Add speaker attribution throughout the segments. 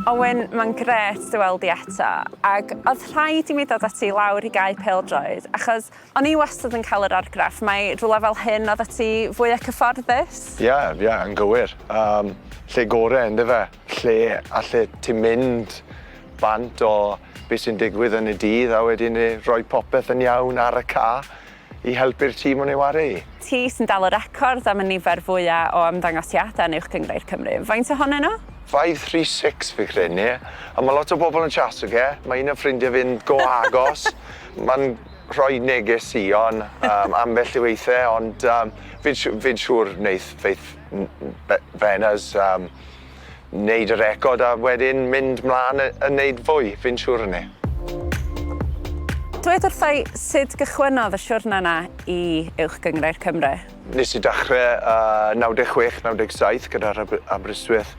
Speaker 1: Owen, mae'n grêt dy weld di eto, ac oedd rhaid i mi ddod â ti lawr i gae pêl-droed, achos o'n i wastad yn cael yr argraff mai rhywle fel hyn oeddet ti fwya cyfforddus.
Speaker 2: Ie, ie, yn gywir. Um, lle gore, yndyfe? Lle alle ti mynd bant o beth sy'n digwydd yn y dydd a wedyn rhoi popeth yn iawn ar y ca i helpu'r tîm o'n ei ware i.
Speaker 1: Ti sy'n dal y record am y nifer fwya o ymddangosiadau yn Uwch Gynghrair Cymru. Faint ohonyn nhw?
Speaker 2: 536 fi credu, a ma' lot o bobl yn chaso ge, ma' un o ffrindiau fi'n go agos, ma'n rhoi negeseuon um, ambell i weithiau, ond um, fi'n fi siŵr wneith feith Fennas um, wneud y record a wedyn mynd mlaen a wneud fwy, fi'n siŵr hynny.
Speaker 1: Dweud wrtha i sut gychwynnodd y siwrna 'na i Uwch Gynghrair Cymru?
Speaker 2: Nes i dachrau uh, 96, 97 gyda'r Aberystwyth,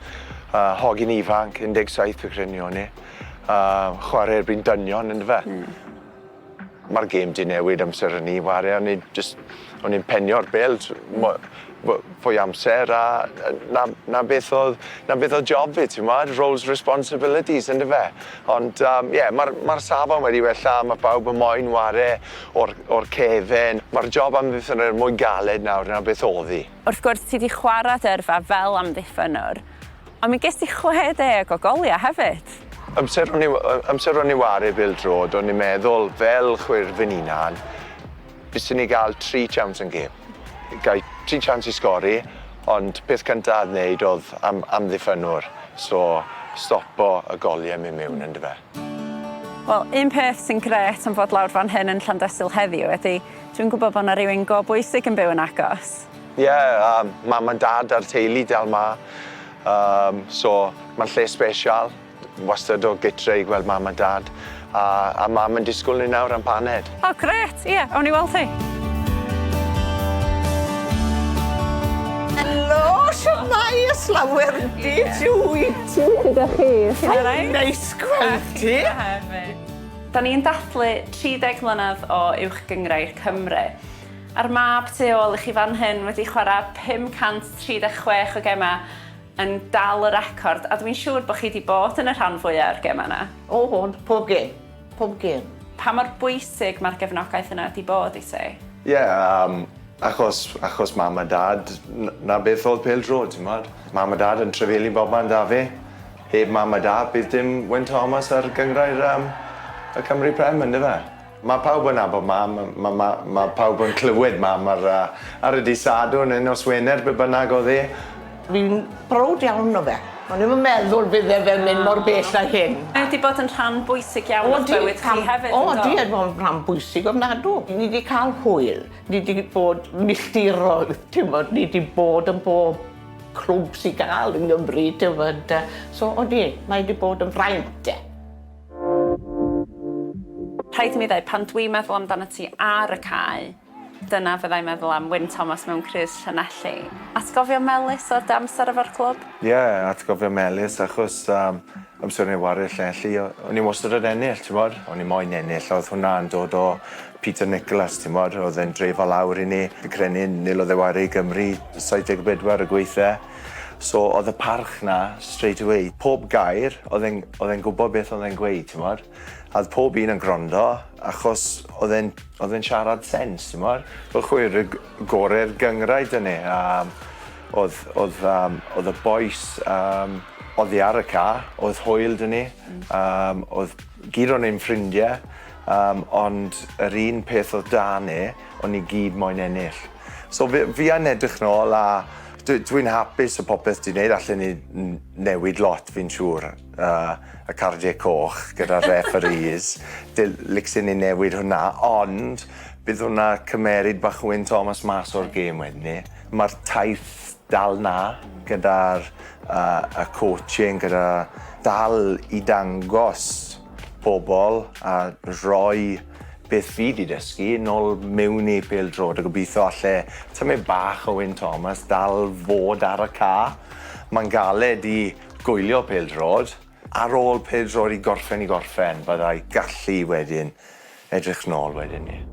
Speaker 2: uh, hogyn ifanc, 17 fi credu o'n i. Uh, chwarae erbyn dynion, yndyfe? Mm. Ma'r gêm 'di newid amser hynny ware o'n i jyst o'n i'n penio'r bêl fwy amser a 'na 'na beth o'dd 'na beth o'dd job fi t'mod roles responsibilities on'd yfe? Ond yym ie ma'r ma'r safon wedi wella ma' pawb yn moyn ware o'r o'r cefen ma'r job amddiffyn yn mwy galed nawr na beth o'dd 'i.
Speaker 1: Wrth gwrs ti 'di chwara dy yrfa fel amddiffynnwr. Ond mi ges ti 60 o goliau hefyd.
Speaker 2: Amser o'n i amser o'n i ware bêl-droed o'n i'n meddwl fel chwir fy hunan byswn i ga'l tri chance yn gêm. Gai tri chance i sgori ond peth cynta o'dd neud o'dd am amddiffynnwr so stopo y golie myn' miwn yndyfe?
Speaker 1: Wel un peth sy'n grêt am fod lawr fan hyn yn Llandysul heddiw ydi dwi'n gwybod bo' 'na rywun go bwysig yn byw yn agos.
Speaker 2: Ie, um, mam a dad a'r teulu dal 'ma. Um, so, mae'n lle special. Wastad o gytre i gweld mam a dad. A, a mam yn disgwyl ni nawr am paned.
Speaker 1: O, oh, grêt! Ie, yeah, awn ni weld hi.
Speaker 3: Helo, siwmai Yslawer, did you wyt?
Speaker 1: Gyda chi, chi'n alright?
Speaker 3: Neis gweld ti.
Speaker 1: Da ni'n dathlu 30 mlynedd o Uwch Gynghrair Cymru. A'r mab tu ôl i chi fan hyn wedi chwarae 536 o gemau yn dal y record, a dwi'n siŵr bod chi wedi bod yn y rhan fwyaf o'r gemau yna.
Speaker 3: O, hwn, pob gêm, pob gêm.
Speaker 1: Pa mor bwysig mae'r gefnogaeth yna wedi bod i ti?
Speaker 2: Ie, yeah, um, achos, achos mam a dad, na beth oedd pêl-droed, ti'n modd. Mam a dad yn trefelu bobman da fi. Heb mam a dad, bydd dim Wyn Thomas ar gynghrair um, y Cymru Prem, yndyfe? Mae pawb yn nabod mam, ma' ma' ma' pawb yn clywed mam ar yy ar y dydd Sadwrn neu nos Wener be' bynnag o'dd 'i.
Speaker 3: Fi'n browd iawn o fe. O'n i'm yn meddwl bydde fe'n mynd mor bell â hyn.
Speaker 1: Mae 'di bod yn rhan bwysig iawn o'ch bywyd chi hefyd yndo?
Speaker 3: O ydi, mae'n rhan bwysig ofnadw. Ni 'di ca'l hwyl, ni 'di bod milltiroedd t'mod, ni 'di bod yn bob clwb sy ga'l yng Nghymru t'mod yy so odi, mae 'di bod yn fraint 'de.
Speaker 1: Rhaid i mi ddeud, pan dwi'n meddwl amdano ti ar y cae, dyna fyddai'n meddwl am Wyn Thomas mewn crys Llanelli. Atgofion melys o'r dy amser efo'r clwb?
Speaker 2: Ie, yeah, atgofion melys achos um, amser o'n i'n ware Llanelli, o'n i wastad yn ennill, ti'n bod? O'n i moyn ennill, oedd hwnna'n dod o Peter Nicholas, ti'n bod? Oedd e'n dreifo lawr i ni. Fi credu nil oedd e ware i Gymru 74 y gweithiau. So oedd y parch 'na straight away. Pob gair, oedd e'n oedd e'n gwybod beth oedd e'n gweud, t'mod? A oedd pob un yn gwrando, achos oedd e'n oedd e'n siarad sense, t'mod? Fel chwir y gore'r gynghrair 'da ni. A oedd oedd yym oedd y bois yym oddi ar y ca, oedd hwyl 'da ni. Yym oedd gyd o'n ein ffrindie, yym ond yr un peth oedd 'da ni, o'n ni gyd moyn ennill. So fi fi yn edrych nôl a dwi dwi'n hapus o popeth 'di neud allen ni newid lot fi'n siŵr. Yy y cardie coch gyda'r referees licsen ni newid hwnna ond bydd hwnna cymeryd bach o Wyn Thomas mas o'r gêm wedyn 'ny. Ma'r taith dal 'na gyda'r yy y coaching gyda dal i dangos pobol a rhoi beth fi 'di dysgu nôl mewn i pêl-drod a gobitho alle tymed bach o Wyn Thomas dal fod ar y ca. Ma'n galed i gwylio pêl-drod. Ar ôl pêl-drod i gorffen i gorffen byddai gallu wedyn edrych nôl wedyn 'ny.